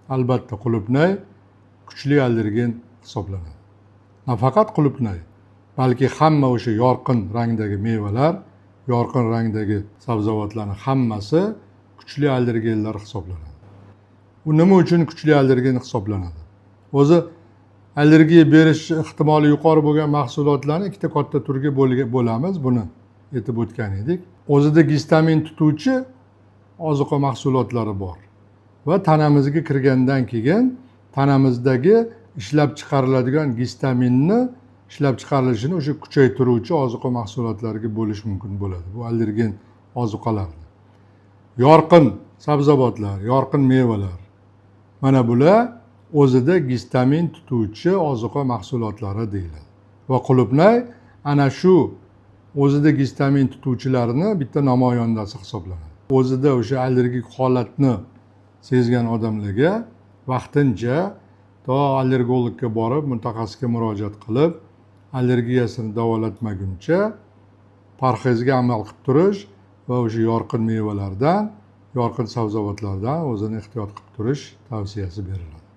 Albatta, qulupnay kuchli allergen hisoblanadi. Nafaqat qulupnay, balki hamma o'sha yorqin rangdagi mevalar, yorqin rangdagi sabzavotlarni hammasi kuchli allergenlar hisoblanadi. U nima uchun kuchli allergen hisoblanadi? O'zi allergiya berish ehtimoli yuqori bo'lgan mahsulotlarni ikkita katta turga bo'lamiz, buni aytib o'tgan edik. O'zida gistamin tutuvchi ozuqa mahsulotlari bor va tanamizga kirgandan keyin tanamizdagi ishlab chiqariladigan gistaminni ishlab chiqarilishini o'sha kuchaytiruvchi ozuqa mahsulotlariga bo'lish mumkin bo'ladi. Bu allergen ozuqalarni. Yorqin sabzavotlar, yorqin mevalar, mana bular o'zida gistamin tutuvchi ozuqa mahsulotlari deyiladi. Va qulupnay ana shu o'zida gistamin tutuvchilarni bitta namoyandasi hisoblanadi. O'zida o'sha allergik holatni sezgan odamlarga vaqtincha to allergologga borib, mutaxassisga murojaat qilib, allergiyasini davolatmaguncha parhezga amal qilib turish va o'sha yorqin mevalardan, yorqin sabzavotlardan o'zini ehtiyot qilib turish tavsiyasi beriladi.